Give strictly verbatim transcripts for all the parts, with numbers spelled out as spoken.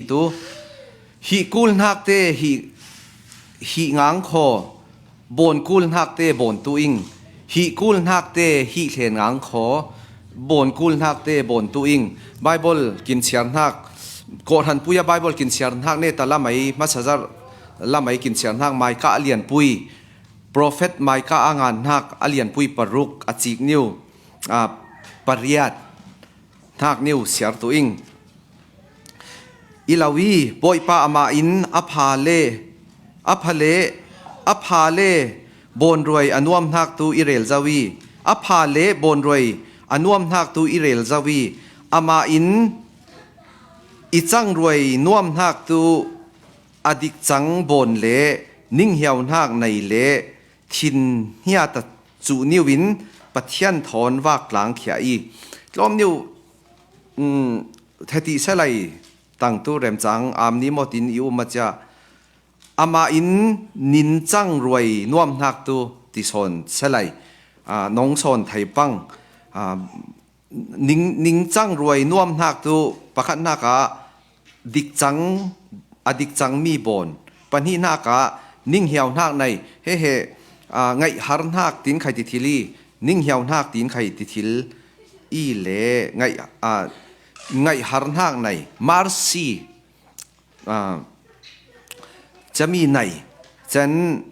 Tu, hih kul hnakte hih, hih ngang khaw, bawn kul hnakte bawn tu ing, hih kul hnakte hih thlen ngang khaw, bawn kul hnakte bawn tu ing. Bible kinsiar hnak, kawhhranpui a Bible kinsiar hnak neta lamai, hmasa zarh lamai kinsiar hnak Maika a lianpui, Prophet Maika a ngan hnak a lianpui paruk a cik niu, a, pariat hnak niu siar tu ing. I lo i, Bawipa amah in a pha le, a pha le, a pha le bawnruai a nuam hnak tu i rel zo i, a pha le bawnruai a nuam hnak tu i rel zo i, amah in i cangruai nuam hnak tu a dikcang bawn le ninghiau hnak nei le thin hniata cuh niu in Pathian thawn vak tlangkhia i. Tlawm niu, um, theti selai tangtu remcang am ni mawtin i um a cia. Amah in nin cangruai nuam hnak tu ti sawn selai, a, nong sawn thei pang. A, ning, ning cangruai nuam hnak tu pakhat hnak ah dikcang, a dikcang mi bawn. Pahnih hnak ah ninghiau hnak nei. He he, a, ngaihhar hnak tin khai ti thil i, ninghiau hnak tin khai ti thil i le ngaih, a, ngaihhar hnak nei. Mercy. A, cami nei. Can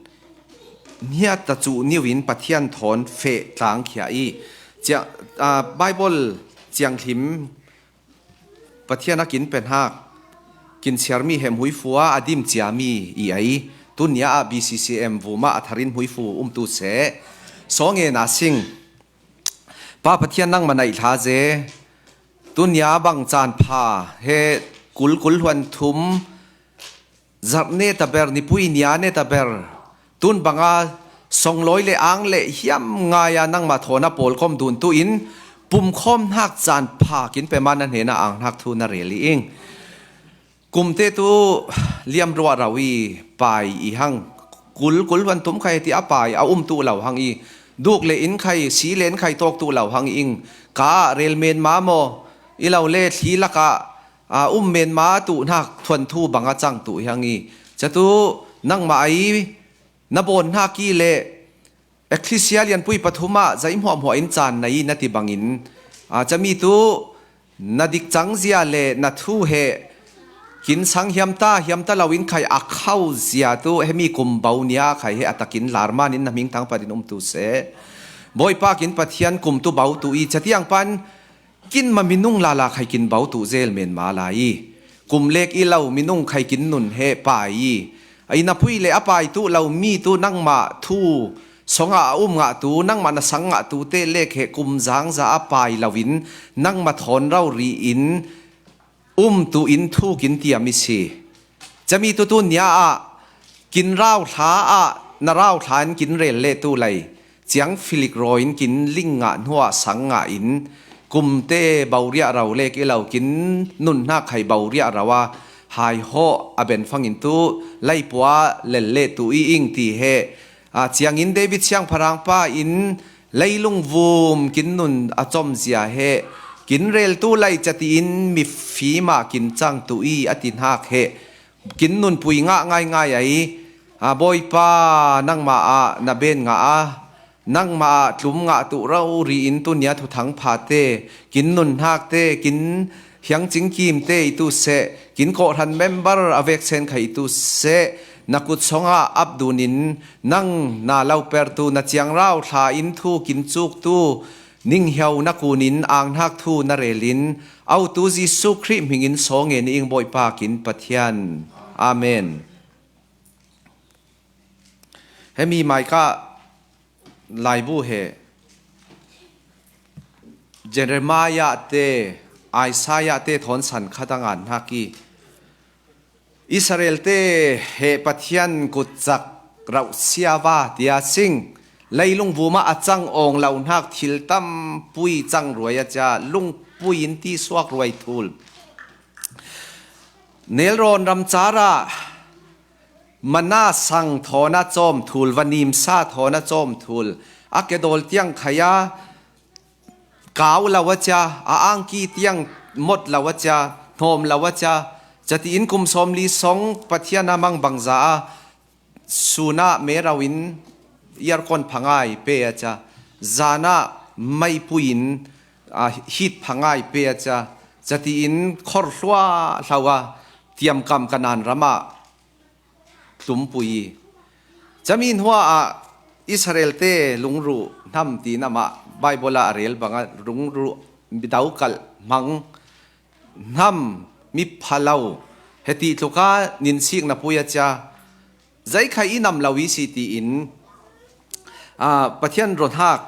hniata cuh niu in Pathian thawn feh tlangkhia i. Cia, a, Bible cianghlim Pathian a kin pe hnak, kinsiar mi hem huifu a a dim cia mi i ei. Tunia ah B C C M vuma a tharin huifu um tu seh. Sawngen a sing. Pa Pathian nangmah naih hla ze. Tunia bang caan pha he kul kul hluan thum zarh neta ber, nipui nia neta ber, tun banga songlawi le ang le hiam ngai a nangmah thawn a pawlkom dun tu in pumkhawm hnak caan pha kin pe ma na hnena ang hnak thu na rel i ing. Kumte tu liam ruah rau i pai i hang. Kul, kul hluan thum khai ti a pai a um tu lo hang i. Duk le in khai, si le in khai tawk tu lo hang i ing. Ka rel men ma maw, i lo le thli lakah, a, um men ma tu hnak thuan thu banga cang tu i hang i. Catu nangmah ai na bawn hnak i le Ecclesia lianpui pathum ah zaihmuahmuah in caan na i na ti bangin, a, cami tu na dikcang zia le na thu he kin sang hiamta, hiamta lo in khai a khau zia tu hemi kum bo nia khai he a takin larman in na hming thangpat in um tu seh. Bawipa kin Pathian kum tu bo tu i catiang pan kin ma minung lala khai kin bo tu zel men ma lai i. Kum lek i lo minung khai kin nun he pai i. A i na phui le a pai tu lo mi tu nangmah thu songah a um ngah tu, nangmah na sang ngah tu te lek he kum zangza a pai lo in nangmah thawn rori in um tu in thu kin tiam i si. Cami tu tunia ah kin rau hla ah na rau hla in kin rel le tu lai. Ciang filik raw in kin ling ngah hnuah sang ngah in kumte bo riah rau lek i lo kin nun hnak khai bo riah rau a hai hawh a ben fangin tu laipua lel le tu i ing ti he. A, ciangin David siangpahrang pa in leilung vum kin nun a com zia he kin rel tu lai cati in mifim ah kin cang tu i a ti hnak he kin nunpui ngah ngaingai ai. A, Bawipa nangmah ah na ben ngah a, nangmah ah tlum ngah tu rori in tunia thuthang phate, kin nun hnak te, kin hiang cingkim te i tu seh, kin kawhhran member a veksen kha i tu seh, na kut songah ap dun in nang na lo per tu na ciang rau hla in thu kin cuk tu, ninghiau na kun in ang hnak thu na rel in, au tu Jesuh Khrih hming in sawngen i ing Bawipa kin Pathian. Amen. Hemi Maika laibu he Jeremiah te, Isaiah te thawn san khat a ngan hnak i Israel te he Pathian kutcak rauh siava tia sing, leilung vuma a cang awng lo hnak thil tampui cang ruai a cia, lungpui in ti suak ruai thul. Nelrawn ramcar ah mana sang thawn a cawm thul, vanimsa thawn a cawm thul, a kedawl tiang khai a kau lo a cia, a angki tiang mot lo a cia, hnawm lo a cia, Catiin kum sawmli sawng Pathian a mangbangza a, sunah merau in aircon phangai pe a cia, zanah meipui in, a, hit phangai pe a cia, catiin khor hlua hlau a, tiamkam Kanan ramah tlumpui. Cami hnuah Israel te lungruh hnam tiin amah Bible ah a rel bangah lungruh, midaukalh hmang hnam, mipha lo, heti tluka ninsik na pui a cia, zai khai i nam lo i si tiin, a, Pathian ronhak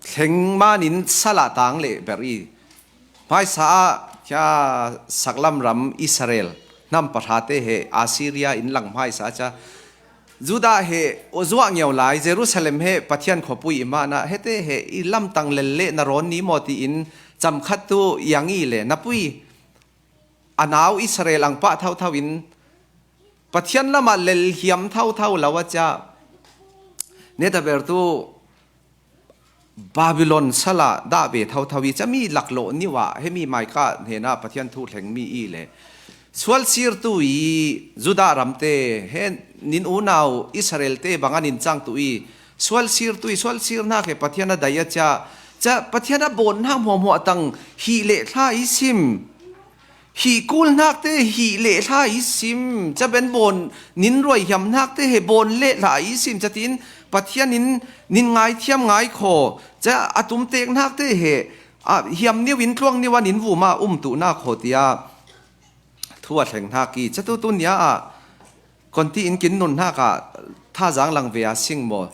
thleng manin salah tang leh ber i. Hmaisa ah, kha saklam ram Israel hnam pahrate he Assyria in lang hmaisa cia, Judah he zuah ngeu lai, Jerusalem he Pathian khuapui i manah, hete he i lamtang lel leh na rawn ni maw tiin, camkhat tu iang i le na pui, a nau Israel ang pah thauthau in, Pathian lamah lel hiam thauthau lo a cia, netaber tu Babylon salah dah ve thauthau i, cami laklawh niuh ah hemi Micah hnenah Pathian thu thleng mi i le, sualsirtu i Judah ramte, he nin unau Israel te bangah nincang tu i, sualsirtu i, sualsir hnak he Pathian a daih a cia, cia Pathian a bawn hnak hmuahhmuah tang hih leh thla i sim. Hih kul hnakte hih leh thla i sim, ca ben bawn nin ruai hiam hnakte he bawn leh thla i sim, catiin Pathian in nin ngaithiam ngai khaw, ca a tumtek hnakte he, a, hiam niu in tluang niu a nin vuma um tu hnak khaw tia thu a thleng hnak i, ca tu tu nia ah, Konti in kin nun hnak ah thazang lang ve a sing maw?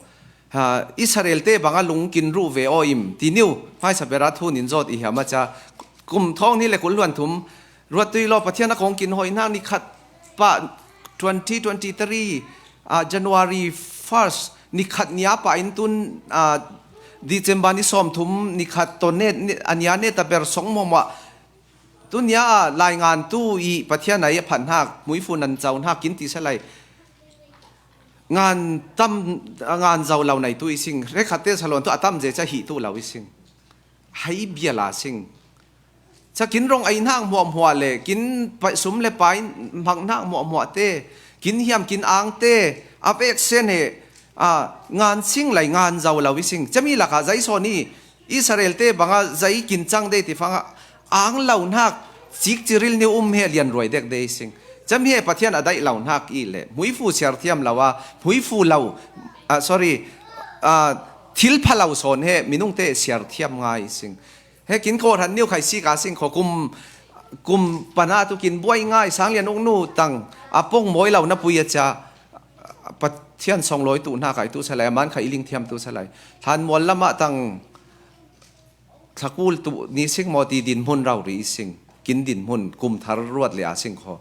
Ha, Israel te bangah lung kin ruh ve aw im, ti niu, hmaisa bera thu nin zawt i hiam a cia, kum thawng ni le kul hluan thum, ruattui law Pathian a kong kin hoi hnak ni khat pah twenty twenty-three, ah, January first, ni khat nia pah in tun, ah, December ni sawm thum, ni khat tawn ne, ni, a nia netaber sawng hmuahhmuah, tu nia ah laingan tu i Pathian ai a phan hnak, muifu nan cau hnak kin ti salai. Ngan tam, ngan zau lo nei tu i sing. Hrekhatte salon tu a tam ze ca hih tu lo i sing. Hei bial a sing. Ca kin rong ei hnak hmuahhmuah le, kin pai sum le pai hmang hnak hmuahhmuah te, kin hiam kin ang te, a vek sen he, a, ngan sing lai ngan zau lo i sing. Cami lakah zai sawn i, Israel te bangah zai kin cang de ti fangah ang lo hnak, cik ciril niu um he lian ruai dek de i sing. Cam he Pathian a daih lo hnak i le, hmuifu siar thiam lo a, hmuifu lo, ah, sorry, ah, thil pha lo sawn he minung te siar thiam ngai i sing. He kin kawhran niu khai sik a sing khaw kum, kum pana tu kin buai ngai sang lian ung nu tang a pong mawi lo na pui a cia, Pathian sawnglawi tu hnak ai tu salai, a man khai i ling thiam tu salai. Hlanmual lamah tang thlakul tu ni sing maw ti dinhmun rauhri i sing. Kin dinhmun kum thar ruat le a sing khaw.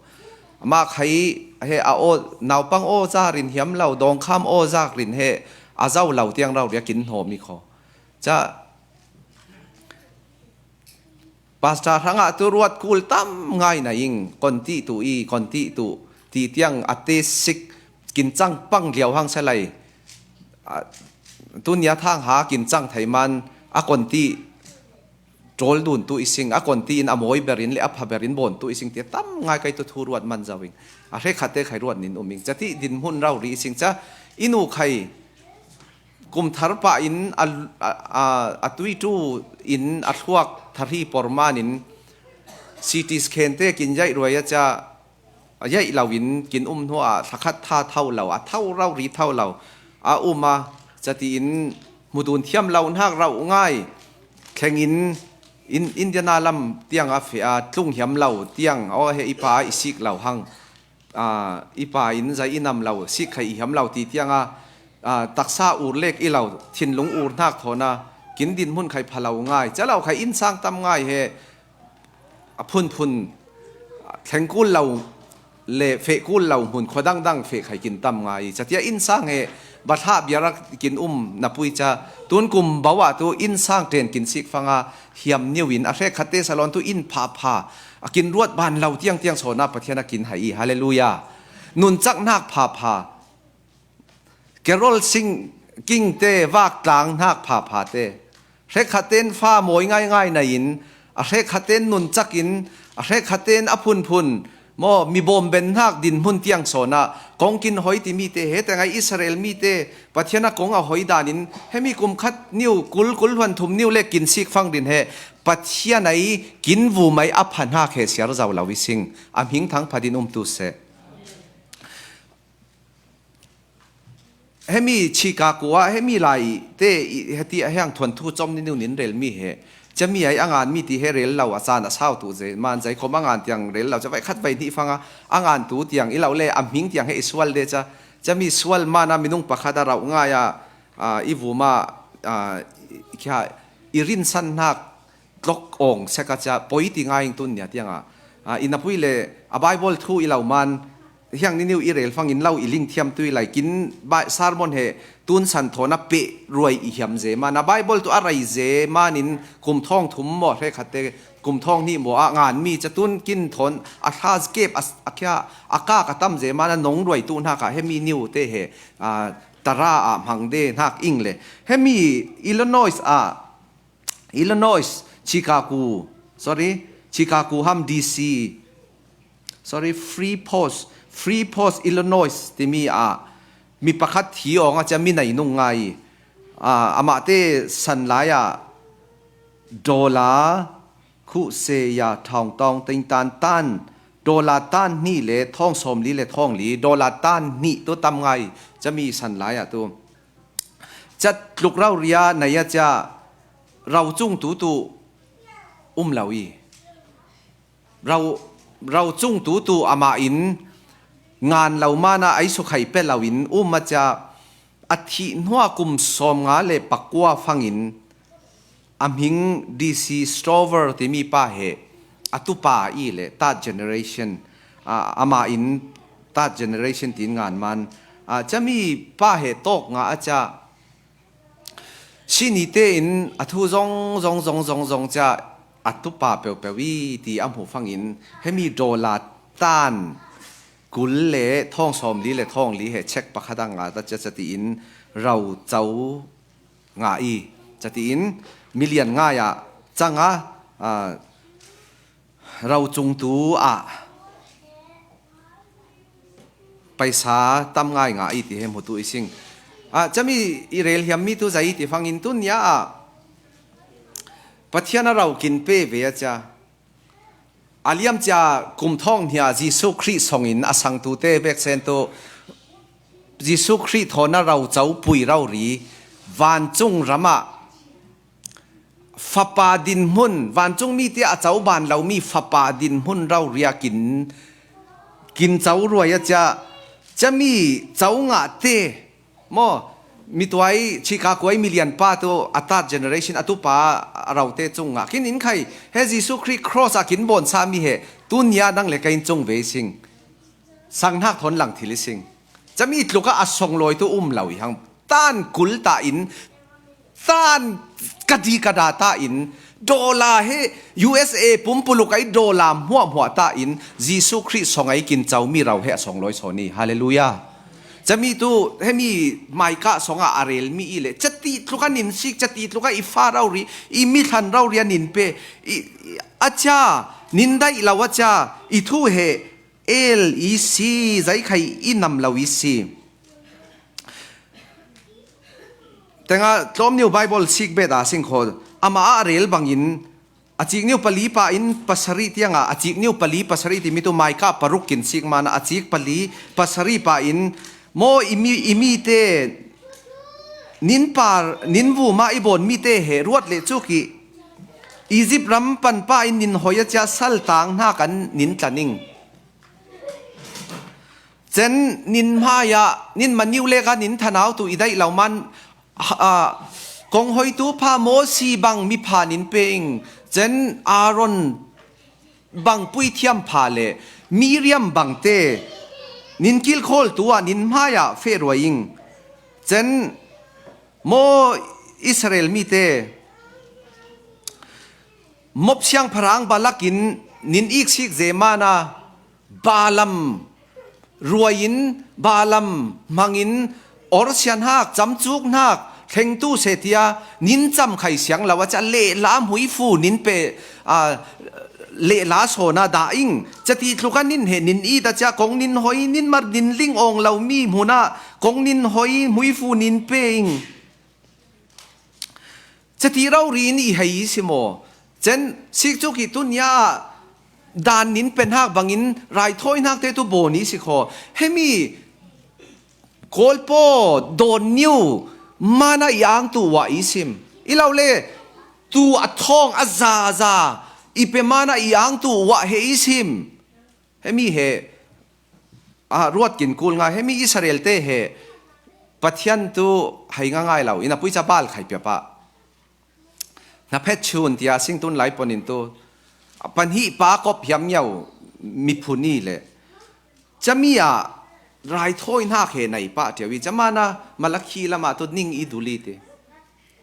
Amah khai he a aw, naupang aw zak rin hiam lo, dawngkham aw zak rin he a zau lo tiang rauhri a kin hnawm i khaw. Ca Pastor hrangah tu ruat kul tam ngai na ing, konti tu i, konti tu ti tiang a te sik, kin cang pang liau hang salai. A, tu nia thang ha kin cang thei man a konti tawl dun tu i sing, a konti in a mawi berin le a pha berin bawn tu i sing tia tam ngai kai tu thu ruat man zau ing. A hrekhatte khai ruat nin um ing. Cati dinhmun rauhri i sing ca i nu khai kum thar pah in a, a, a, a tuitu in a thluak thar hi por man in C T scan te kin yaih ruai a cia, a yaih lo in kin um hnuah thlakhat tha tho lo, a tho rauhri tho lo a um a, cati in hmudun thiam lo hnak rauh ngai thleng in, in Indiana lam tiang a feh a tlung hiam lo tiang aw he i pa i sik lo hang, a, i pa in zai i nam lo, sik khai i hiam lo ti tiang a, a, taksa ur lek i lo, thinlung ur hnak thawn a, kin dinhmun khai pha lo ngai, ca lo khai inn sang tam ngai he, a phunphun, thleng kul lo le feh kul lo hmun khua dangdang feh khai kin tam ngai i, catia inn sang he, bathlah biar a kin um na pui ca, tun kum bau ah tu inn sang ṭen kin sik fang a, hiam niu in a hrekkhatte salon tu inn phapha, a kin ruat ban lo tiangtiang sawn a Pathian a kin hai i, halleluiah. Nuncak hnak phapha, Carol sing king te vak tlang hnak phapha te, hrekkhat ten fa mawi ngaingai na in, a hrekkhat ten nuncak in, A hrekkhat ten a phunphun maw, mi bawm ben hnak dinhmun tiang sawn ah kong kin hoi ti mite, he tengai Israel mite Pathian a kong a hoi danin hemi kum khat niu kul, kul hluan thum niu le kin sik fang din he Pathian ai kin vumai a pha hnak he siar zau lo i sing. A hming thang pha din um tu seh. Hemi Chicago ah hemi lai te i, heti a hiang thuan thu com ni niu nin rel mi he. Cami ai a ngan mi ti he rel lo a caan a sau tu ze, man zai khom a ngan tiang rel lo ca vai khat vai hnih fang a, a ngan tu tiang i lo le a hming tiang he i sual de ca. Cami sual man a minung pakhat a rauh ngai a, a, i vum a, a, i, kia, i rinsan hnak tlok awng sek a ca poi ti ngai ing tun nia tiang a. A, i na pui le a Bible thu i lo man hiang ni niu i rel fangin lo i ling thiam tui lai kin bai sermon he tun san thawn a peh ruai i hiam ze man a Bible tu a rei ze manin kum thawng thum maw hrekkhat te kum thawng hnih maw a ngan mi ca tun kin thawn a hla kep a, a kia a kak a tam ze man a nong ruai tu hnak ah hemi niu te he, a, tara ah hmang de hnak ing le hemi Illinois ah Illinois, Chicago, sorry, Chicago ham D C, sorry, Freeport, Freeport, Illinois timi ah mi pakhat thi awng a cia mi nai nung ngai. Ah, amah te san lai ah dollar khuh se ya thawng tawng teng tan tan, dollar tan hnih le thawng sawm li le thawng li, dollar tan hnih tu tam ngai, cami san lai ah tu. Cat tluk rau ria nai a cia rau cung tu tu um lo i. Rau, rau cung tu tu amah in ngan lo man a ai sukhaih pe lo in um a cia a thih hnua kum sawm nga le pakua fangin a hming D C Stover timi pa he a tupa i le third generation, a, amah in third generation tiin ngan man, a, cami pa he tawk nga a cia sini tein a thu zong zong zong zong zong cia a tupa peuhpeuh i ti a hmuh fangin hemi dollar tan kul le thawng sawm li le thawng li he check pakhat a nga ta cia ca tiin rau cau nga i ca tiin million ngai ah cang a, a, rau cung tu ah paisa tam ngai nga i ti he hmutu i sing. A, cami i rel hiam mi tu zai i ti fangin tun nia ah Pathian a rau kin pe ve a cia. A liam cia kum thawng hnia Jesu Khrih songin a sangtute veksen tu Jesu Khrih thawn a rau cau pui rau ri vancung ram ah Fapa dinhmun, vancung mi tiah a coban lomi Fapa dinhmun rau riakin kin co ruai a cia, cami co ngah te maw, mituai Chicago ai milian pa tu a third generation a tupa a raute cung ngah. Kin in khai, he Jesu Khrih cross ah kin bawn sa mi he, tun nia nang le ka in cung ve sing. Sanghnak thawn lang thil i sing. Cami tluk ah a songlawi tu um lo i hang. Tan kul ta in, tan ka di ka da ta in, dollar he U S A pumpuluk ai dollar hmuahhmuah ta in, Jesu Khrih song ai kin co mi rau he a songlawi sawn i. Hallelujah. Cami tu, he mi maika song ah a rel mi i le, cati tluk a nin sik, cati tluk a i fa rau ri, i mi thlan rau ri a nin pe, i, i, a cia, nin daih lo a cia, i thu he, el i si, zai khai i nam lo i si. Tenga tlawm niu Bible sik bet a sing khaw, amah a rel bangin, a cik niu pali pa in pasarih tianga, a cik niu pali pasarih timi tu maika paruk kin sik mana, a cik pali pasarih pa in, maw i mi, i mi te, nin par, nin vuma i bawn mi te he ruat le cuk i, Egypt ram pan pa in nin hoi a cia sal tang hna kan nin tlaning. Cen nin hmai ah, nin maniu lek ah nin thanau tu i daih lo man, ha, ah, kong hoitu pha Mosi bang mipha nin pe ing. Cen Aaron bang puithiam pha le Miriam bang te nin kilkhawl tu ah nin hmai ah feh ruai ing. Cen maw Israel mi te, Moab siangpahrang Balak in nin iksik ze mana, Balaam ruai in, Balaam hmangin, orsian hak, camcuk hnak, thlengtu setia, nin cam khai siang lo a cia le lam huifu nin pe, a, lehla sawn a dah ing. Cati tluka nin he nin it a cia kong nin hoi, nin mar nin ling awng lo mi hmuna kong nin hoi, muifu nin pe ing. Cati rori in i hei i si maw? Cen sik cuk i tunia dan nin penhak bangin raithawi nakte tu bawn i si khaw. Hemi Kawlpaw dawn niu mana i angtu uah i sim. I lo le tu a thawng a zaza i pe mana i angtu uah he i sim. Hemi he a ruat kin kul ngai, hemi Israel te he Pathian tu hei nga ngai lo, ina pui ca bal khai pia pa. Na phet chun tia sing tun lai ponin tu, a panhih pa kop hiam ngiau miphun i le. Cami a raithawi hnak he nei pa tiau i, camana Malakhi lama tu ning i duli te.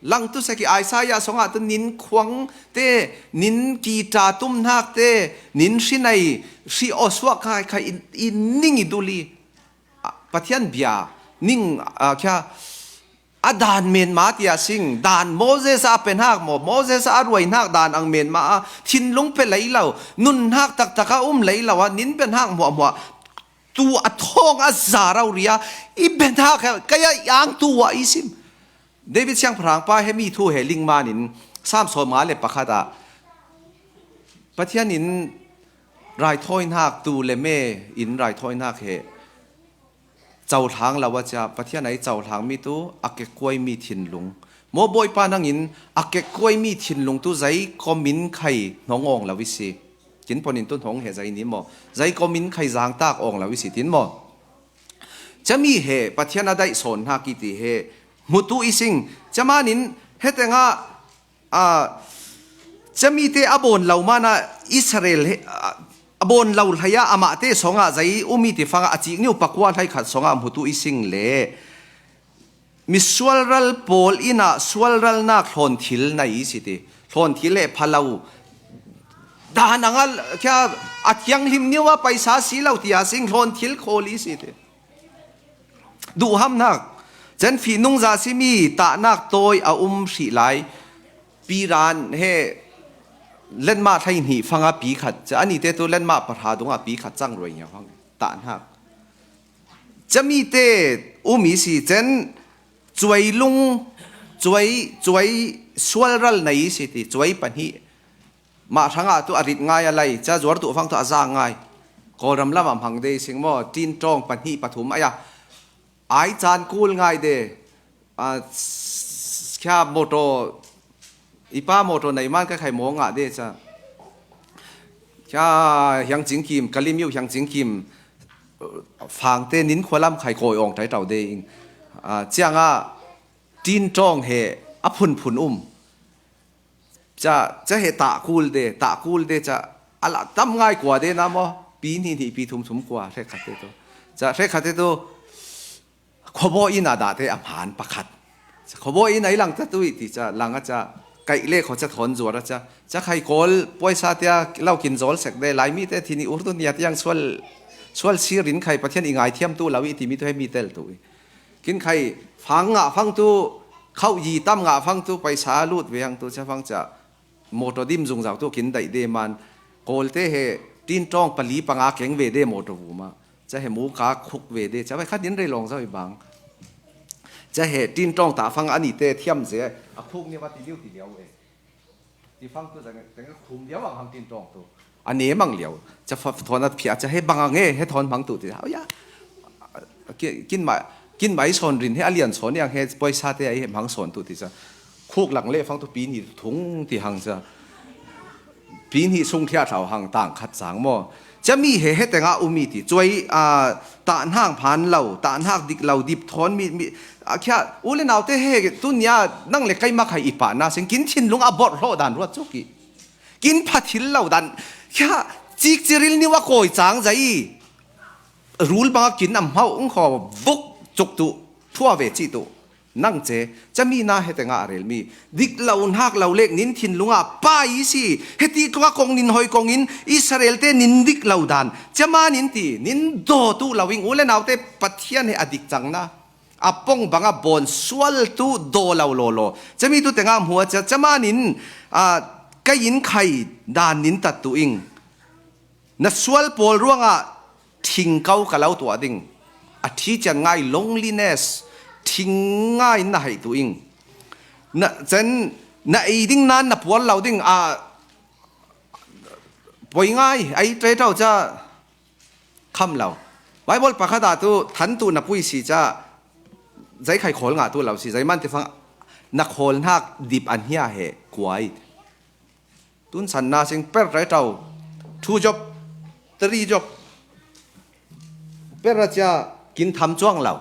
Lang tu seki Isaiah songa tu nin khuang te, nin kita tum hnak te, nin hri nei, hri aw suak khai khai i, i ning i duli. A, Pathian bia, ning, a, khia, a dan menma tia sing, dan Moses a pe hnak maw, Moses a ruai hnak dan ang menma a, thinlung pe lei lo, nun hnak taktak a um lei lo a, nin pe hnak hmuahhmuah, tu a thawng a za rori a, i pe hnak he, kaya i angtu uah i sim. David siangpahrang pa hemi thu he lingmanin, Sam sawm nga le pakhat ah, Pathian in raithawi hnak tu le me in raithawi hnak he, cohlang lo a cia, Pathian a i cohlang mi tu, a kekuai mi thinlung. Maw Bawipa nangin, a kekuai mi thinlung tu zei komin khai hnong awng lo i si. Kin ponin tu hnong he zei ni maw? Zei komin khai zangtak awng lo i si tin maw? Cami he, Pathian a daih sawn hnak i ti he, hmutu i sing. Camanin, hetengah, a, cami te a bawn lo mana Israel he, a, a bawn lo hlei a amah te sawngah zei um i ti fangah a cik niu pakua hlei khat sawngah hmutu i sing le. Misualral pawl inn ah sualralnak hlawn thil nei i si ti. Hlawn thil he pha lo. Dan ang a, khia, a thianghlim niu a paisa si lo ti a sing hlawn thil khawl i si ti. Duhhamnak. Cen fihnung za simi tahnak tawi a um hrih lai. Piran he lenmah hlei hnih fanga pi khat. Ca ani te tu lenmah pahra dungah pi khat cang ruai ngiau hang. Tahnak. Cami te um i si cen cuai lung, cuai, cuai sualral nei i si ti, cuai pahnih. Mah hrangah tu a rit ngai a lai, ca zuar tu fang tu a za ngai. Kawlram lam a hmang de sing maw, tin tawng pahnih pathum ai a. Ai caan kul ngai de, a, s-, khia motor, i pa motor nei man ka khai maw ngah de ca. Khia hiang cingkim, ka lim iu hiang cingkim, fangte nin khualam khai kawi awng tai tau de ing. A, cianga tin tawng he a phunphun um. Ca, ca he tah kul de, tah kul de ca, a la tam ngai kua de na maw, pi hnih hnih pi thum thum kua, hrekkhat te tu. Ca hrekkhat te tu, khuabaw inn a dah te a hmaan pakhat. Ca khuabaw inn a i lang ca tu i ti ca, lang a ca, kaih le khaw ca thawn zuar a ca, ca khai kawl puaisa tia lo kin zawl sek de, lai mi te thi ni ur tu nia tiang sual, sual si rin khai Pathian i ngaithiam tu lo i ti mi tu he mi tel tu i. Kin khai fang ngah fang tu, khauh yi tam ngah fang tu, paisa lut ve hang tu, ca fang ca. Motor dim zungzau tu kin daih de man. Kawlte he tin tawng pali panga keng ve de motor vuma. Ca he mu ka khuk ve de. Ca vai khat din rei lawng zau i bang. Ca he tin tawng ta fang ani te thiam ze. A khuk ni va ti liu ti liau e. Ti fang tu zang teng khum liau ang hang tin tawng tu. A ne mang liau. Ca fa thawn a phia ca he bang ang e he thawn mang tu ti. Au ya. Ki-, kin mai, kin mai sawn rin he a lian sawn yang he poisa te ai he mang sawn tu ti ca. Khuk lang le fang tu pi ni thung ti hang ca. Pi ni sung thia thlau hang tang khat sang maw. Ca mi he he tenga um i ti. Cuai, a, tah hnak phan lo, tah hnak dik lo, dip thawn mi, mi, a khia, u le nau te he tu nia nang le kai ma khai i pa na sing kin thinlung a bor hlo dan ruat cuk i. Kin pha thil lo dan. Khia, cik ciril niu a kawi cang zai. Rul banga kin am hau ung khaw vuk cuk tu, thua ve ci tu. Nang ce, ca mi na he tenga a rel mi. Dik lo hnak lo lek nin thinlung a pa i si. He ti tlua kong nin hoi kong in Israel te nin dik lo dan. Ca ma nin ti, nin daw tu lo ing u le nau te Pathian he a dik cang na. A pong banga bawn sual tu daw lo law law. Ca mi tu tenga hmu a ca, ca ma nin, a, Ka inn khai dan nin tat tu ing. Na sual pawl ruangah thingkau ka lo tuah ding. A thi cian ngai loneliness, thing ngai na hei tu ing. Na cen, na ei ding nan na pual lo ding a poi ngai, ei trei tau ca kham lo. Bible pakhat ah tu than tu na pui si ca, zei khai khawl ngah tu lo si, zei man ti fang na khawl hnak dip an hia he kuai. Tun san na sing per rai tau. Two job, three job. Per ra cia kin tham cuang lo.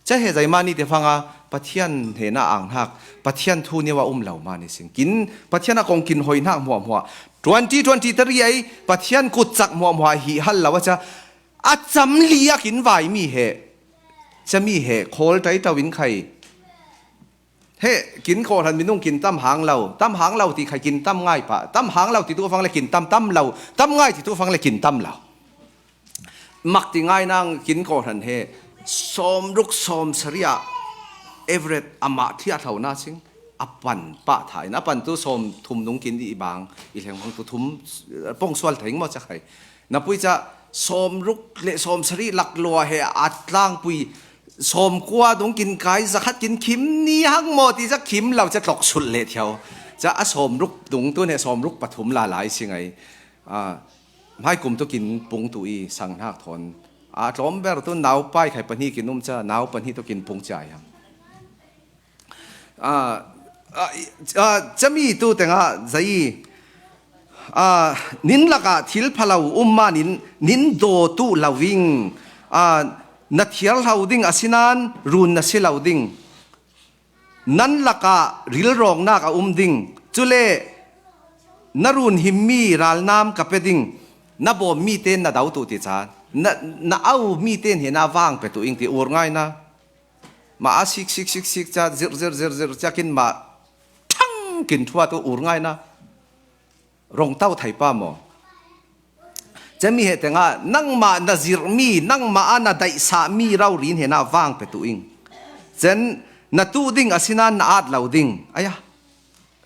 Ca he zei mani te fanga Pathian hena ang hnak, Pathian thu niwa um lo mani sing. Kin Pathian a kong kin hoi hnak hmuahhmuah. Twenty twenty three ai Pathian kut cak hmuahhmuah hi hal lo a ca. A cam li a kin vai mi he. Ca mi he, khawl tai tau in khai. He, kin kawhhran minung kin tam hang lo, tam hang lo ti khai kin tam ngai pah, tam hang lo ti tu fang le kin tam tam lo, tam ngai ti tu fang le kin tam lo. Mak ti ngai nang kin kawhhran he, sawm ruk sawm sariah, average amah thiah tho na sing, a pan pah tha in, a pan tu sawm thum nung kin i bang, i hleng bang tu thum, pong sual theng maw ca khai. Na pui ca, sawm ruk le sawm sari lak lua he a tlang pui, sawm kua dung kin kai, zakhat kin khim ni hang maw ti ca khim lo ca tlok sulh le thiau. Ca a sawm ruk dung tun he sawm ruk pathum la lai si ngai. A, hmai kum tu kin pung tu i sang hnak thawn. A tlawm ber tu nau pai khai pahnih kin um ca, nau pahnih tu kin pung cia i hang. A, a, a, cami tu tengah zei, a, nin lakah thil phalo um manin nin daw tu lo ving, a, na thiar hlo ding a sinan run na si lo ding. Nan lakah rilrawngnak a um ding. Cule na run himmi ralnam ka pe ding. Na bawmmi ten na do tu ti ca. Na, na au mi ten he na vang pe tu ing ti ur ngaina. Ma a sik, sik, sik, sik, ca zir, zir, zir, zir, ca kin ma thang kin thua tu ur ngaina. Rong tau thai pa maw. Cami he tengah, nangmah na zirhmi, nangmah a na daihsahmi raurin he na vang pe tu ing. Cen, na tu ding a sinan na at lo ding. Aya,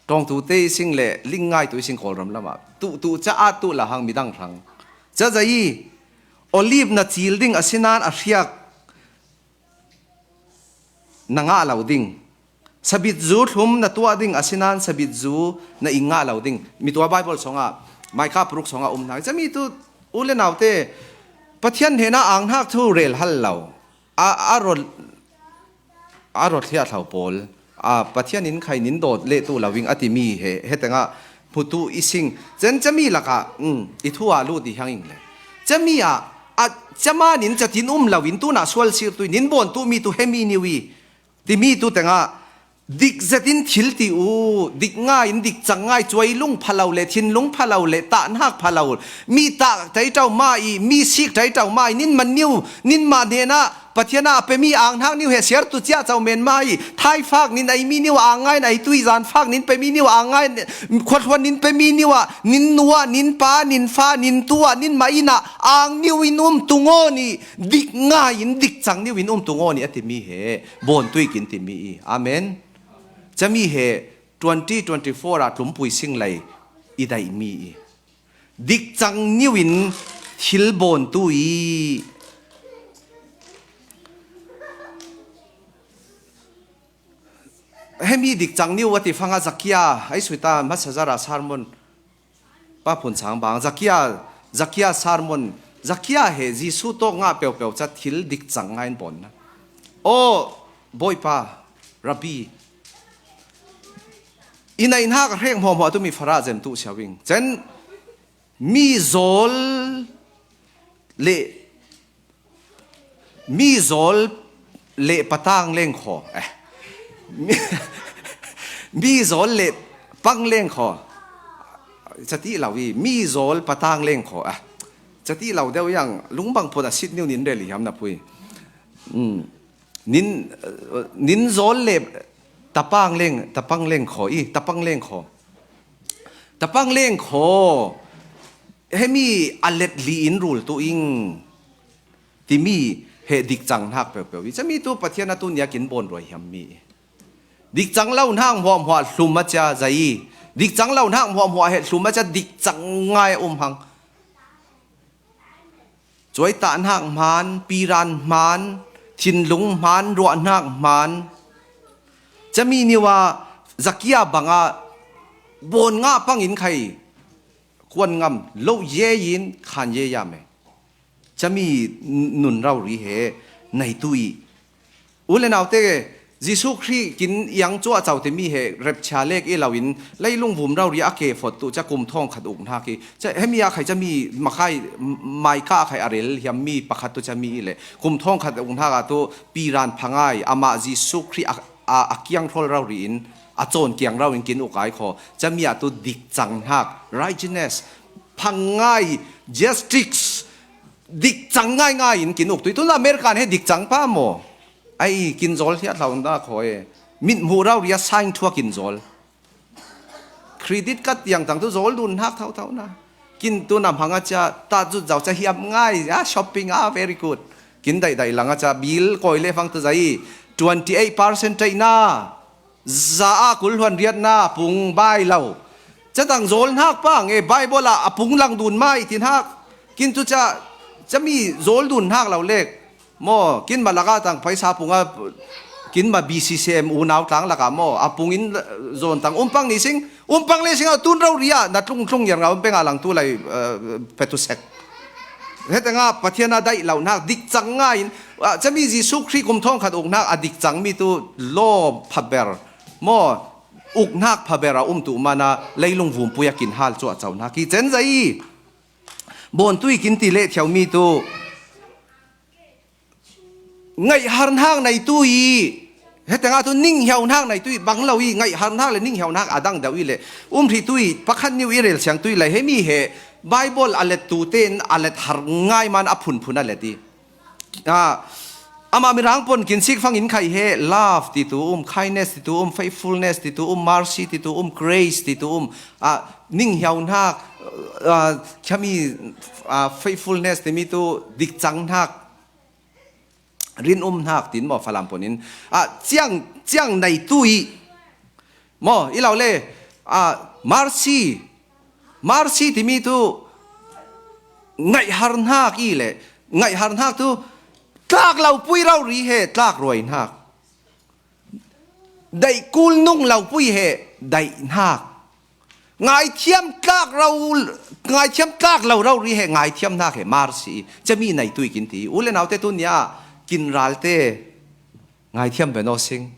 tawng tu te sing le, ling ngai tu sing Kawlram lamah. Tu, tu, ca at tu la hang midang hrang. Ca zai, olive na cil ding a sinan a hriak na ngah lo ding. Sabitzu thlum na tuah ding, a sinan sabitzu na ing ngah lo ding. Mi tua Bible songah, Maika paruk songah um hna. Cami tu u le naute, Pathian hena ang hnak thu rel hal lo. A, a rot, a rot hliah thlo pawl. A, Pathian in khai nin dawt leh tu lo ing a timi he, he tengah hmutu i sing. Cen cami lakah, um, i thu ah lut i hang ing le. Cami ah, a, caman in catin um lo in tunah sual sir tu i nin bawn tu mi tu hemi niu i. Timi tu tengah, dik zetin thil ti u, dik ngai in dik cang ngai, cuai lung phalo le, thin lung phalo le, tah hnak phalo, mi tah tai tau ma i, mi sik tai tau ma i, nin man niu, nin mah hnenah, Pathian a pemi ang hnak niu he siar tu cia cau men ma i, thai fak nin ai mi niu ang ngai, ai tui zan fak nin pemi niu ang ngai, khuathuan nin pemi niu ah, nin nu ah, nin pa, nin fa, nin tu ah, nin mah in ah, ang niu in um tu ngaw ni, dik ngai in dik cang niu in um tu ngaw ni a timi he, bawn tui kin timi i. Amen. Cami he twenty twenty-four ah tlumpui sing lei i daih mi i. Dik cang niu in thil bawn tu i. Hemi dik cang niu a ti fanga Zakia, ai suita masa zara sermon. Pa phun sang bang, Zakia, Zakia sermon, Zakia he Jesu tawk ngah peuhpeuh ca thil dik cang ngai in bawn na. Aw, Bawipa, Rabbi, i naihnak a hrek hmuahhmuah tu mi farah zem tu siau ing. Cen mi zawl le Mi zawl le patang leng khaw. Eh. Mi, mi zawl le pang leng khaw. Cati lo i, mi zawl patang leng khaw. Eh. Cati lo deuh yang, lungbang phun a sit niu nin rel i hiam na pui. Mm. Nin, eh, nin zawl le tapang leng, tapang leng khaw i, tapang leng khaw. Tapang leng khaw. Hemi a let li in rul tu ing. Timi he dik cang hnak peuhpeuh i. Cami tu Pathian a tu nia kin bawn ruai hiam mi. Dikcang lo hnak hmuahhmuah hlum a cia zei. Dikcang lo hnak hmuahhmuah he hlum a cia dikcang ngai a um hang. Cuaitah hnak hmaan, piran hmaan, thinlung hmaan, ruah hnak hmaan. Cami niwa zakia banga bawn ngah pangin khai kuan ngam lo ye in khan ye ya me. Cami nun rori he neitu i. U le naute, Jesuh Khrih kin iang cuah caute mi he repchia lek i lo in leilung vum rori a ke fot tu ca kum thawng khat uk hnak i ca hemi a khai cami makhai maika a khai a rel hiam mi pakhat tu cami i le kum thawng khat uk hnak a tu piran phangai amah Jesuh Khrih a, a, a kiang hrawl rori in a cawn kiang rori in kin uk ai kho cami a tu dikcang hnak righteousness phangai justice dikcang ngaingai in kin uk tui. Tun American he dikcang pa maw? Ai, kin zawl hiat hlau na khaw e. Mit hmuh rau ria sign thua kin zawl. Credit card tiang tang tu zawl dun hnak thau thau na. Kin tu nam hang a cia, ta zut zau cia hiam ngai, a shopping a very good. Kin daih daih lang a cia, bill kawi le fang tu zai, twenty eight percent taih na. Za a kul hluan riatna pung bai lo. Catang zawl hnak pang e Bible ah a pung lang dun mai ti hnak. Kin tu ca, cami zawl dun hnak lo lek. Maw, kin ma laka tang paisa pung a, kin ma B C C M unau tlang laka maw. A pung in zawn tang umpang ni sing, umpang le sing a tun rau ria, na tlung tlung yar nga umpeng a lang tu lai, eh, petu sek. Hete nga Pathian a daih lo hnak dikcang nga in, ah, cami Jesuh Khrih kum thawng khat uk hnak a dikcang mi tu law phaber. Maw, uk hnak phaber a um tu mana leilung vumpui a kin hal cuah cau hnak hi cen zai. Bawn tui kin ti leh thiau mi tu. Ngaih har hnak neitu i. Hete nga tu ning hiau hnak neitu i bang lo i ngaih har hnak le ning hiau hnak a dang deuh i le. Um hri tu i pakhat niu i rel siang tu i le hemi he Bible a let tu ten a let har ngai man a phunphun a let i. Ah, amah mirang pon kin sik fangin khai he love ti tu um, kindness ti tu um, faithfulness ti tu um, mercy ti tu um, grace ti tu um, ah, ning hiau hnak, ah, khami, ah, faithfulness ti mi tu dikcang hnak, rin um hnak tin maw Falam pon in, ah, ciang, ciang neitu i maw, i lo le, ah, mercy, mercy ti mi tu ngaih har hnak i le, ngaih har hnak tu tlak lo pui rau ri he tlak ruai hnak. Daih kul nung lo pui he daih hnak. Ngaithiam tlak rau, ngaithiam tlak lo rau ri he ngaithiam hnak he mercy. Cami neitu i kin ti. U le naute tu nia kin ralte ngaithiam ve naw sing.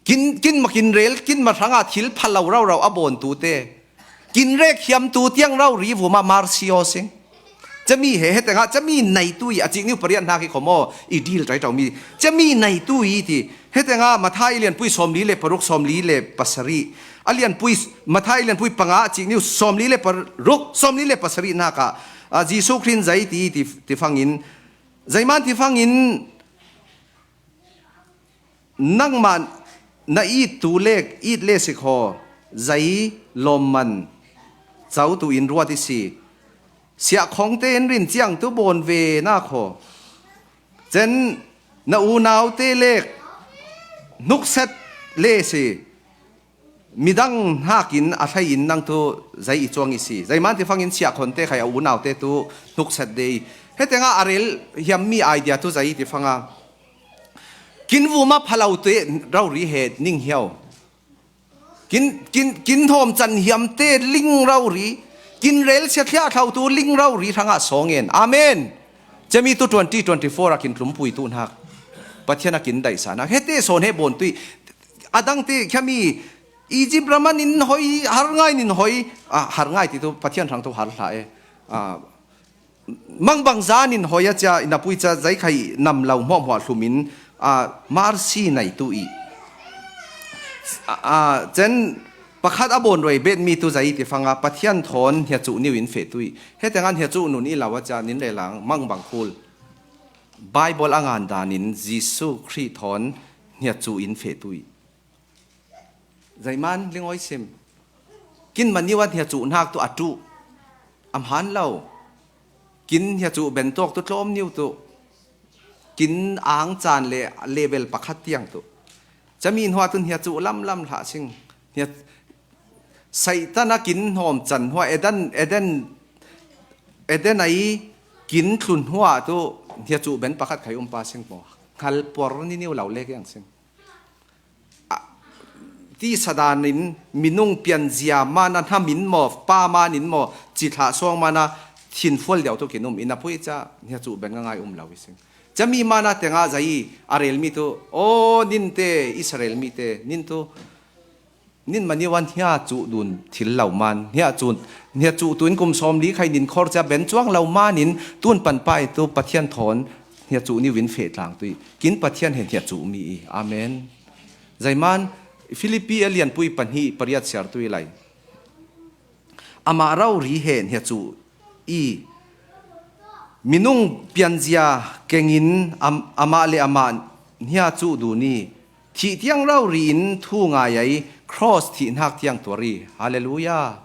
Kin, kin ma kin rel, kin ma hranga thil pha lo rau rau a bawn tu te. Kin rek hiam tu tiang rau ri vuma mercy aw sing. Cami he, hete nga cami neitu i a cik niu pariat hnak hi khomaw, i dil tai tau mi. Cami neitu i ti. Hete nga Mathai lianpui sawmli le paruk sawmli le pasari. A lianpui, Mathai lianpui panga a cik niu sawmli le paruk, sawmli le pasari hnak ah, ah, Jesuh Khrih in zei ti, ti, ti fangin. Zeiman ti fangin, nangmah na it tu lek, it le sik haw, zei lawmman, cau tu in ruat i si. Siahkhongte in rin ciang tu bawn ve nak haw. Cen na unaute lek hnukset le si. Midang hnakin a hlei in nang tu zei i cuang i si. Zeiman ti fangin siahkhonte khai a unaute tu hnukset de i. Hete nga a rel hiam mi idea tu zei ti fanga. Kin vuma phalo te rau ri he ning hiau. Kin, kin, kin thawm can hiam te ling rau ri. Kin rel sia thliah thlau tu ling rau ri hrangah sawng en. Amen. Cemi tu twenty twenty-four a kin tlumpui tu hnak. Pathian a kin daihsa hnak. Hete sawn he bawn tui. A dang te khiami Egypt raman in hoi, har ngai nin hoi. Ah, har ngai ti tu Pathian hrang tu har hla e. Ah, mangbang zan in hoi a cia, in a pui cia, zei khai nam lo hmuahhmuah hlum in, ah, mercy nei tu i. Ah, ah, cen pakhat a bawn roi bet mi tu zei ti fanga Pathian thawn hnia cu niu in feh tu i. Hete ngan hnia cu nun i lo a cia, nin le lang mangbang khul. Bible a ngan dan in Jesuh Khrih thawn hnia cu in feh tu i. Zeiman lingawi sim. Kin maniu a hnia cu hnak tu a tu. A hmaan lo. Kin hnia cu bentuak tu tlawm niu tu. Kin ang caan le level pakhat tiang tu. Cami hnuah tu hniacuh lamlam hlah sing. Hnia, Satan a kin hnawm can hnuah Eden, Eden, Eden a i kin tlun hnuah tu hniacuh ben pakhat khai um pa sing maw. Hngal por ni niu lo lek iang sing. A, tisa danin minung pianzia mana hnamin maw, pa manin maw, cithlah suang mana thinfual diau tu kin um, ina pui ca hniacuh ben nga ngai um lo i sing. Cami mana tengah zai a relmi tu, aw, ninte, Israel mite, nin tu, nin maniuan hniacuh dun thil lo man, hniacuh, hniacuh tuin kum sawmli khai nin khor cia ben cuang lo manin, tun panpai tu Pathian thawn hniacuh niu in feh tlang tui. Kin Pathian he hniacuh mi i. Amen. Zaiman, Philippi a lianpui pahnih pariat siar tui lai. Amah rori he hniacuh i, minung pianzia kengin am-, amah le amah hniacuh dun i, thih tiang rori in thu ngai ai, cross thih hnak tiang tuar i. Halleluia.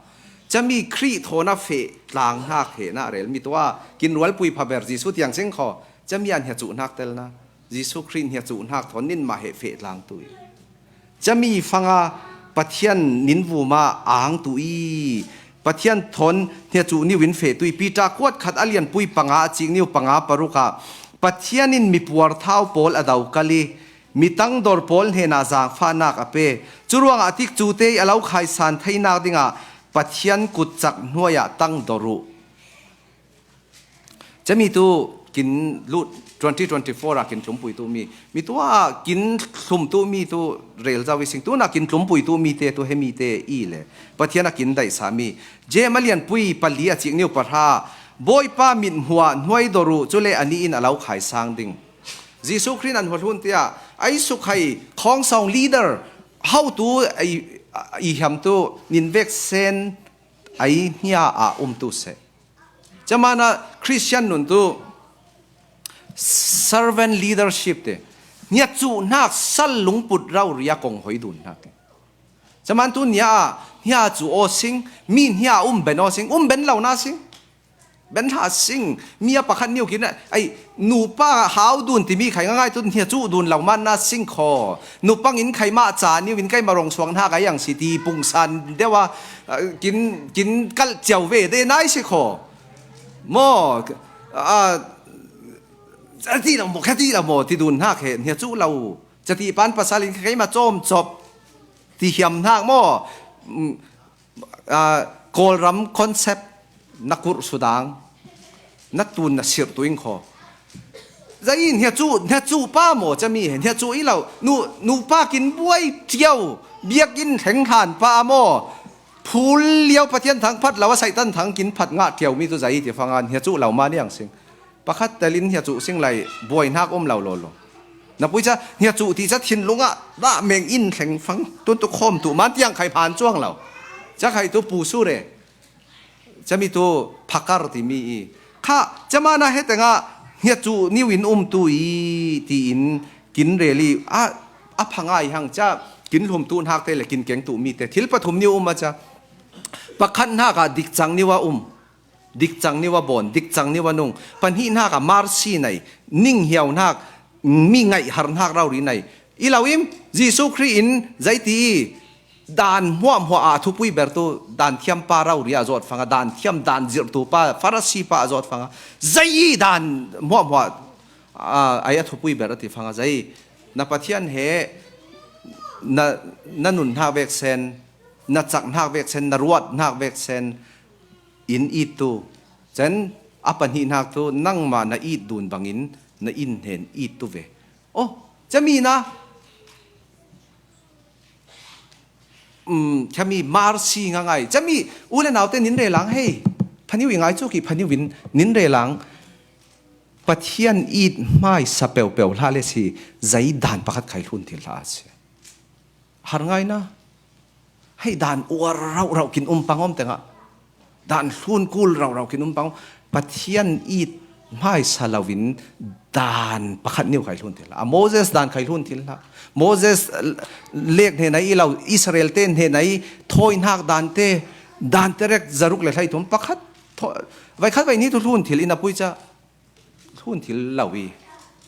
Cami Khrih thawn a feh tlang hnak he na relmi tua, kin rualpui phaber Jesuh tiang sing kho. Cami an hniacuh hnak telna. Jesuh Khrih hniacuh hnak thawn nin mah he feh tlang tui. Cami fanga Pathian nin vuma ang tu i, Pathian thawn hniacuh niu in feh tui. Peter kuat khat a lianpui panga a cik niu panga paruk ah, Pathian in mipuar thau pawl a daukal i, mitang dor pawl hnena zangfahnak a pe. Curuangah tikcute i a lo khaisan theinak dingah Pathian kutcak hnuaiah tang dor uh. Cami tu kin lut twenty twenty-four ah kin tlumpui tu mi, mi tu ah kin thlum tu mi tu rel zau i sing, tu na kin tlumpui tu mi te tu he mi te i le Pathian a kin daih sa mi. Jem a lianpui pali a cik niu pahra, Bawipa mit hmuah hnuai dor uh, cule a ni in a lo khai sang ding. Jesuh Khrih an hualhun tiah ai sukhai khawngsawng leader, hotu ai, i hiam tu nin vek sen ai hnia a um tu seh. Camana Christian nun tu servant leadership te, hniacuh hnak sal lungput rau ria kong hoi dun hnak te. Caman tu nia a hnia cu aw sing, mi hnia um ben aw sing, um ben lo na sing. Ben hlah sing, mi a pakhat niu kin ai, nupa hau dun timi khai ngai tu hniacuh dun lo man na sing kho. Nupang in khai mah ca niu in kai marong suang hna kai ang si ti pungsan deuh a, ah, kin, kin kalh ciau ve de nai si kho. Maw, ah, a ti lo maw, kha ti lo maw, ti dun hnak he, hniacuh lo. Cati pan pasal in kai ma cawm cop, ti hiam hnak maw. Mm, ah, Kawlram concept na kurh sudang, na tun na sirh tu in kho. Zai hniacuh, hniacuh pa maw, cami he, hniacuh i lo, nu, nupa kin buai tiau, biakinn thleng hlan pa maw, phul liau Pathian thang phat lo a Satan thang kin phat ngah tiau mi tu zai ti fanga hniacuh lo ma niang sing. Pakhat telin hniacuh sing lai buai hnak um lo lo lo. Na pui ca hniacuh ti ca thinlung ah dah meng in thleng fang tun tu khawm tu man tiang khai phan cuang lo. Ca khai tu pu su re. Cami tu phakar timi i. Kha, camana he tengah hniacuh niu in um tu i, tiin kin rel i, a, a phangai hang ca, kin hlum tu hnak te le kin keng tu mi te. Thil pathum niu um a ca. Pakhat hnak ah dikcang niu a um. Dikcang niu a bawn, dikcang niu a nung. Pahnih hnak ah marsi nei, ning hiau hnak, mi ngaih har hnak rau ri nei. I lo im, Jesuh Khrih in zai ti i, dan hmuahhmuah a thupui ber tu, dan thiampa rau ri a zawt fanga, dan thiam, dan zirhtu pa, Farasi pa a zawt fanga. Zai i dan hmuahhmuah, a, ai a thupui ber a ti fanga, zai. Na Pathian he, na, na nun hnak vek sen, na cak hnak vek sen, na ruat hnak vek sen, in it tu. Cen a pahnih hnak tu, nangmah na it dun bangin, na in hen it tu ve. Oh, cami na, um, cami marsi nga ngai. Cami, u le nau te nin relang hei. Phaniu i ngai cu ki, phaniu in nin relang. Pathian it hmaisa peuhpeuh hlah le si, zai dan pakhat khai hlun thil hlah a si. Har ngai na. Hei dan uar rauh rauh kin um pang om tengah. Dan hlun kul rauh rauh kin um pang om. Pathian it hmaisa loin dan pakhat niu khai hlun thil hlah. A Moses dan khai hlun thil hlah. Moses, eh, lek hnenai i lo, Israel te hnenai thawi hnak dan te, dan te rek zaruk le hlei thum pakhat. Thaw-, vai khat vai ni tu hlun thil in a pui ca. Hlun thil lo i.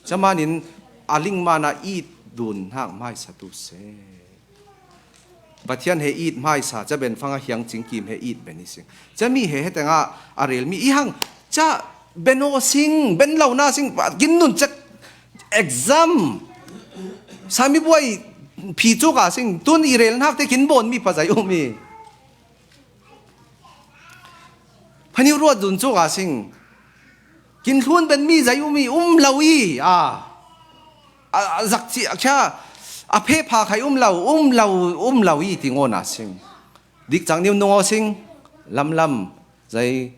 Camanin a lingmana i dun hnak hmaisa tu se. Pathian he it hmaisa, ca ben fanga hiang cingkim he it ben i sing. Ca mi he hetengah a rel mi i hang, ca ben aw sing, ben lo na sing, kin nun cek exam. Sami buai phi cuka sing, tun i rel hnak te kin bon mi pazai um i. Phaniu ruat dun cuka sing. Kin hlun ben mi zai um i, um lo i, a. A, a zak ci, a khia, a phe pha khai um lo, um lo, um lo i, ti ngawn a sing. Dik cang niu nung aw sing, lam lam, zai,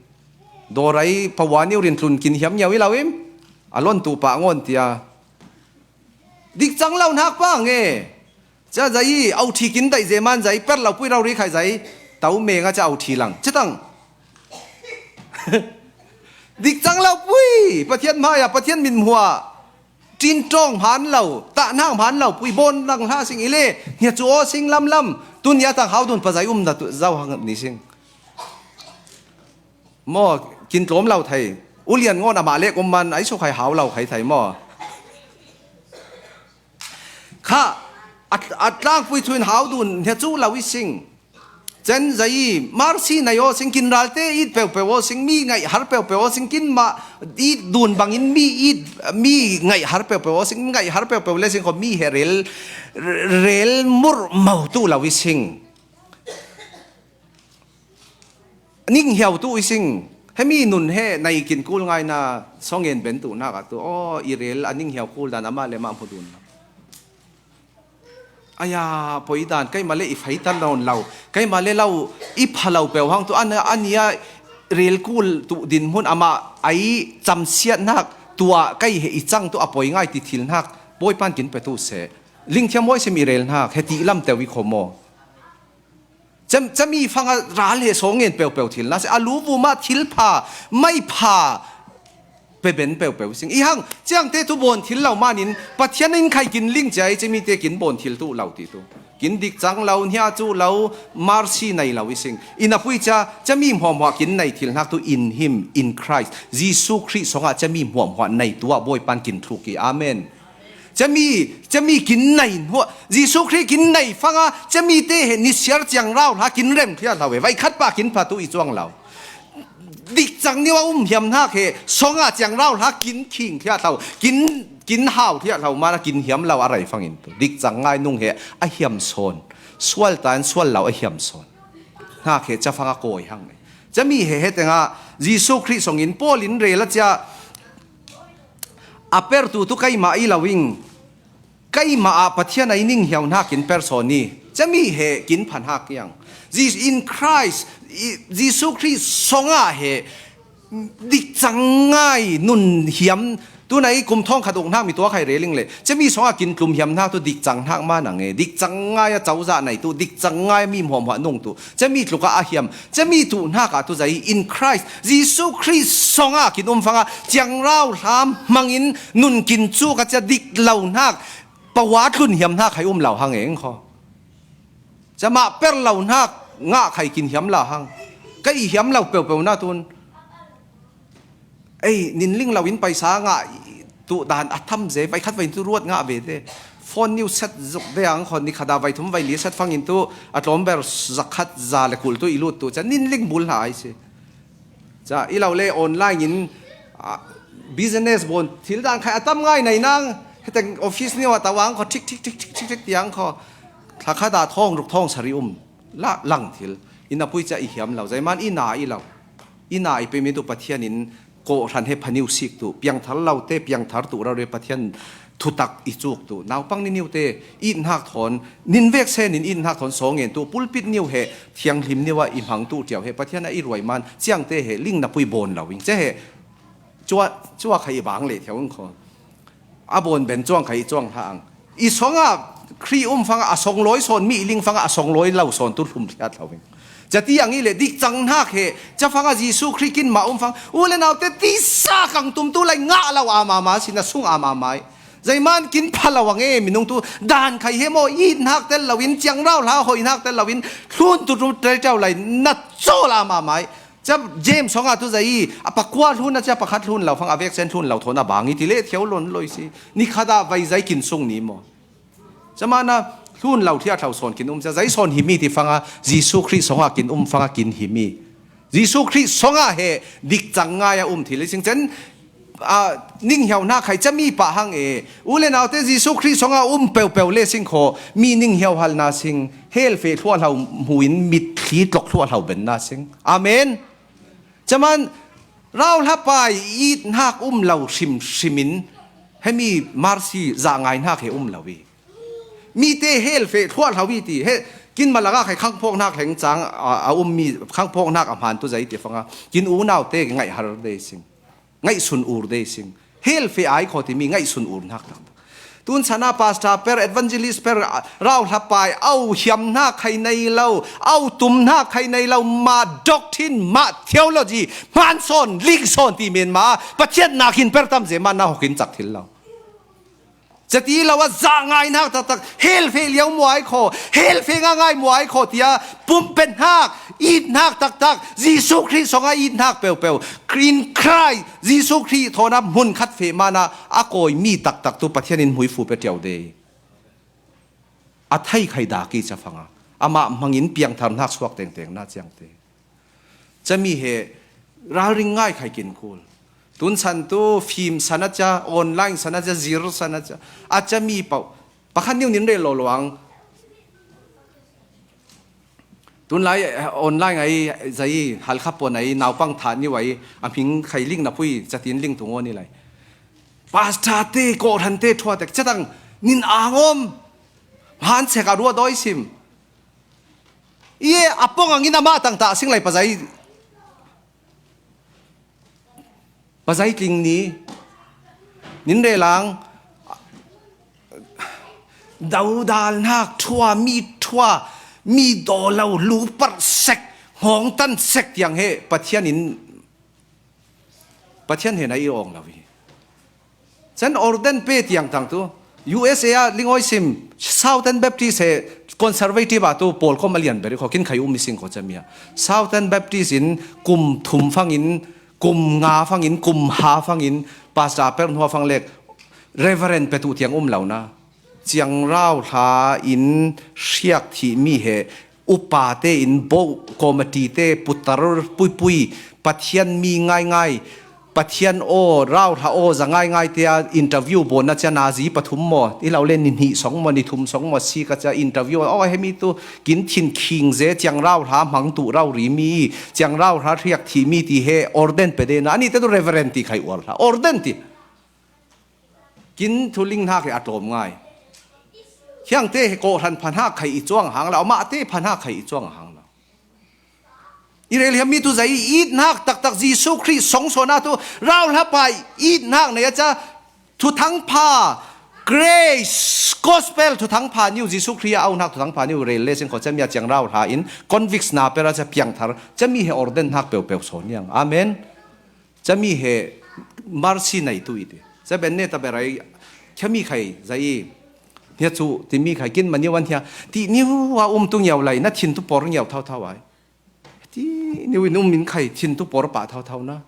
dawrai pawa niu rin tlun kin hiam ngiau i lo im, a lon tu pah ngawn tia. Dik cang lo hnak pah nge. Cia zai, au thi kin daih zeman zai, per lo pui rau ri khai zai, tau menga cia au thi lang. Cia tang. Dik cang lo pui, Pathian hmai a, Pathian min hmuah. Tin tawng hman lo, tah hnak hman lo, pui bon lang hla sing i le, hnia cu aw sing lam lam. Tun nia tang hau dun pazai um na tu, zau hang ni sing. Maw, kin tlawm lo thei. Ulian ngawn amah lek um man, ai su khai hau lo khai thei maw. Kha, a, a tlangpui thuin hau dun, hnia cu lo i sing. Cen zai, marsi nai aw sing, kin ralte it peuhpeuh aw sing, mi ngaih har peuhpeuh aw sing, kin mah it dun bangin mi it, mi ngaih har peuhpeuh aw sing, ngaih har peuhpeuh le sing kho mi he rel, rel murh mo tu lo i sing. Ning hiau tu i sing. Hemi nun he nai kin kul ngaina songen ben tu nak a tu. Aw, i rel a ning hiau kul dan amah le mah hmu dun. Aya, poi dan, keimah le i fai tan nawn lo. Keimah le lo, i pha lo peuh hang tu, an, a nia rel kul tu dinhmun amah ai camsiat nak, tua kei he i cang tu a poi ngai ti thil nak. Bawipan kin pe tu seh. Lingthiam huai sim i rel nak, he ti lam teu i kho maw. Cam, cami fanga ral he songen peuhpeuh thil na si. A lu vuma thil pha, mai pha, pe ben peuhpeuh sing. I hang, ciangte tu bon thil lo manin, Pathian in khai kin ling cia i cami te kin bon thil tu lo ti tu. Kin dik cang lo, hnia cu lo, marsi nei lo i sing. I na pui cia, cami hmuahhmuah kin nei thil hnak tu in him, in Christ. Jesu Khrih songah cami hmuahhmuah nei tu ah Bawipan kin thluk i. Amen. Cami, cami kin nei hnuah, Jesu Khrih kin nei fanga, cami te he nisiar ciang rau hla kin rem thliah hlau e, vai khat pa kin pha tu i cuang lo. Dik cang niu a um hiam hnak he, song a ciang rau hla kin khing thliah hlau, kin, kin hau thliah hlau, mana kin hiam lo a rai fangin tu. Dik cang ngai nung he a hiam sawn, sual tan sual lo a hiam sawn. Hnak he ca fanga kawi hang e. Cami he he tengah, Jesu Khrih songin Paul in rel a cia, a pertu tu keimah i lo ing, keimah ah Pathian a i ning hiau hnak kin per sawn i, cami he kin phan hak iang. Jes-, in Christ, i, Jesu Khrih song ah he dik cang ngai nun hiam, tu na i kum thawng khat uk hnak mi tua khai reling le, cami song ah kin tlum hiam hnak tu dik cang hnak ma nang e, dik cang ngai a cozah nei tu, dik cang ngai a mi hmuahhmuah nung tu, cami tluk ah a hiam, cami tu hnak ah tu zai in Christ, Jesu Khrih song ah kin um fanga, ciang rau hla hmangin nun kin cu ka cia dik lo hnak, pawa tlun hiam hnak khai um lo hang eng kho. Cama per lo hnak ngah khai kin hiam lo hang. Ka i hiam lo peuhpeuh na tun. Ei, nin ling lo in paisa ngah tu dan a tham ze, vai khat vai tu ruat ngah ve te. Phone niu set zuk de ang kho, ni khat a vai thum vai li set fangin tu a tlawm ber zakhat za le kul tu i lut tu, ca nin ling bul hna ai si. Ca, i lo le online in, ah, business bon, thil dan khai a tam ngai nai nang, heteng office niu a tau ang kho, thik, thik, thik, thik, thik, thik, tiang kho, thla khat a thawng ruk thawng sari um, la, lang thil, i na pui ca i hiam lo, zai man i na i lo, i na i pe mi tu Pathian in kawhhran he phaniu sik tu, piangthar lo te, piangthar tu rau re Pathian thutak i cuk tu. Naupang ni niu te, it hnak thawn, nin vek sen in it hnak thawn sawngen tu, pulpit niu he, thianghlim niu ah i hmang tu tiau he, Pathian a i ruai man, ciang te he, ling na pui bon lo ing. Ce he, cua, cua khai i bang le thiau ing kho. A bon ben cuang khai i cuang hla ang. I song ah, Khrih um fang ah, a song lawi sawn, mi i ling fang ah, a song lawi lo sawn tu hlum thliat lo ing. Ca ti ang i le dik cang hnak he, ca fang ah Jesu Khrih kin mah um fang, u le nau te tisa kang tum tu lai ngah lo a mama, sina sung a mama i. Zai man kin pha lo ang e, minung tu dan khai he maw, it hnak tel lo in, ciang rau hla hoi hnak tel lo in, thlun tu tu tel tel lai, na cawl a mama i. Ca James song ah tu zai i, a pakua hlun a cia pakhat hlun lo fang, a vek sen hlun lo thawn a bang i ti le thiau lon lo i si. Ni khat ah vai zai kin sung ni maw. Camana hlun lo thiat hlo sawn kin um cia, zei sawn hi mi ti fanga, Jesu Khrih songah kin um fanga kin hi mi. Jesu Khrih songah he dik cang ngai a um thil i sing cen, a, ning hiau hna khai cami pah hang e. U le naute Jesu Khrih songah um peupeu le sing kho, mi ning hiau halna sing, hel feh thluah hlo hmuin mit thli tlok thluah hlo benna sing. Amen. Caman, rauhlapai it hnak um lo hrimhrim in, hemi mercy zah ngai hnak he um lo i. Mi te hel feh thluah hlo i ti, he, kin malaka khai khangphawk hnak hleng cang a, a um mi, khangphawk hnak a hman tu zei ti fanga, kin unau te ngaih har de sing. Ngaih sun ur de sing. Hel feh ai kho ti mi ngaih sun ur hnak tak. Tun sana pastor per, evangelist per, rauhlapai, au hiam hnak khai nei lo, au tum hnak khai nei lo, ma doctrine, ma theology, hman sawn, ling sawn ti men ma, Pathian nakin per tam ze ma na hokin cak thil lo. Cati lo a zah ngai hnak taktak, hel feh liau muai kho, hel feh nga ngai muai kho tia, pumpen hnak, it hnak taktak, Jesu Khrih songa it hnak peupeu, in Christ, Jesu Khrih thawna hmun khat feh mana, a kawi mi taktak tu Pathian in hmuifu pe tiau de. A thei khai dak i cafanga, amah hmangin piangthar hnak suak tengteng na ciangte. Cami he ralring ngai khai kin kul. Tun san tu, fim san a cia, online san a cia, zir san a cia. A cami pau. Pakhat niu nin rel lo luang. Tun lai, eh, online ai, zai, halkha pon ai, naupang tha niu ai, a hming khai ling na pui, catin ling tu ngoni lai. Pastor te, kohran te, thua te, catang, nin angom. Han sek a ruat oi sim. Ie, a pong angin amah tangtah sing lai pazai. Pazai tling ni. Nin relang. Daudal hnak thua, mi thua, mi daw lo, lu parh sek, hngawng tan sek tiang he Pathian in Pathian he na i awng lo hi. Chan ordain pe tiang tang tu. U S A ah lingawi sim, Southern Baptist he conservative ah tu pawl khawm a lian ber i kho, kin khai um i sing kho cami ah. Southern Baptist in kum thum fangin, kum nga fangin, kum ha fangin, pastor per hnuah fang lek, reverend pe tu tiang um lo na. Ciang rauhla in hriak thih mi he upa te in bo committee te putar puipui, Pathian mi ngaingai, Pathian aw, rauhla aw za ngaingai te a interview bawn a cia nazi pathum maw, i lo le ni hnih song maw, ni thum song maw, si ka cia interview aw, hemi tu kin thin khing ze ciang rauhla hmang tu rau ri mi, ciang rauhla hriak thih mi ti he ordain pe de na, ani te tu reverend ti khai uar hla, ordain ti. Kin thuling hnak hi a tlawm ngai. Hiangte he kawhhran pha hnak khai i cuang a hang lo, amahte pha hnak khai i cuang a hang lo. I rel hiam mi tu zai i it hnak taktak Jesu Khrih song sawn ah tu rauhla pa i it hnak nei a ca thuthang pha, grace, gospel thuthang pha niu Jesu Khrih a au hnak thuthang pha niu rel le sin kho cami a ciang rauhla in convicts na per a ca piangthar cami he ordain hnak peupeu sawn niang. Amen. Cami he mercy nei tu i ti. Ca ben ne ta berai, cami khai zai i. Hnia cu timi khai kin ma niu an hia. Ti niu a um tu ngiau lai, na thin tu por ngiau thau thau ai. Ti niu in um min khai thin tu por pa thau thau na.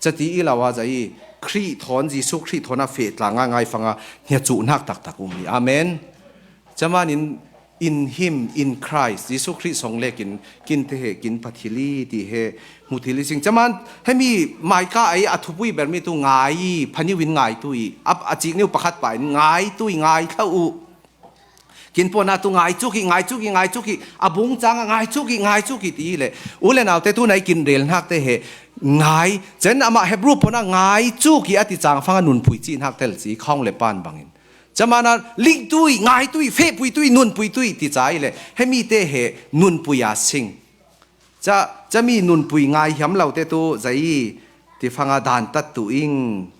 Ca ti i lau a zai i. Khrih thawn, Jesu Khrih thawn a feh tla nga ngai fanga hnia cu hnak taktak um i. Amen. Camanin in him, in Christ, Jesu Khrih song lekin kin te he, kin pha thil i ti he hmu thil i sing. Caman hemi maika ai a thupui ber mi tu ngai i, phaniu in ngai tu i, a, a cik niu pakhat pa in ngai tu i, ngai thla u. Kin puan a tu ngai cuk i, ngai cuk i, ngai cuk i, a bung cang a ngai cuk i, ngai cuk i ti le. U le nau te tu nai kin rel hnak te he ngai. Cen amah Hebru puan a ngai cuk i a ti cang fang a nunpui ci hnak tel ci, khawng le pan bangin. Camana lingtui, ngaitui, fehpuitui, nunpuitui ti ca i le, hemi te he nunpui a sing. Ca, cami nunpui ngai hiam lo te tu zai i ti fanga dan tat tu ing,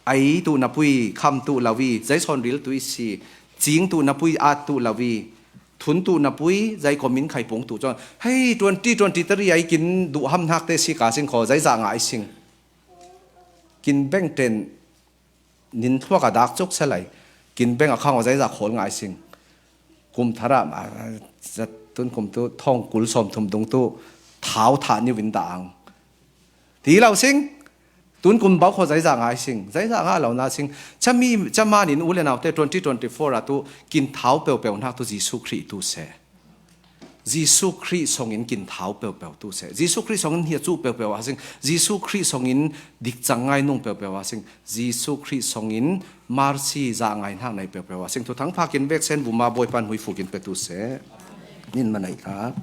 ai tu na pui kham tu lo i, zai sawn ril tu i si, cing tu na pui at tu lo i, thun tu na pui, zai komin khai pung tu cun, hei, twenty twenty three ai kin duh ham hnak te si ka sing kho, zai zah ngai sing. Kin beng ten, nin thluak a dak cuk se lai. Kin beng a khang aw zai zah khawl ngai sing. Kum thar ah, ah, zat tun kum tu thawng kul sawm thum dung tu thau thah niu in dah ang. Ti lo sing. Tun kum bau kho zaizah ngai sing, zaizah ngai lo na sing. Chami, chaman in u le naute twenty twenty-four a tu kin thau peupeu nak tu Jesu Khrih tu se. Jesu Khrih songin kin thau peupeu tu se. Jesu Khrih songin hia cu peupeu a sing. Jesu Khrih songin dikcang ngai nung peupeu a sing. Jesu Khrih songin mercy zah ngai hnak nei peupeu a sing. Thuthang phakin veksen vuma Bawipan huifukin petu se. Nin manai kha.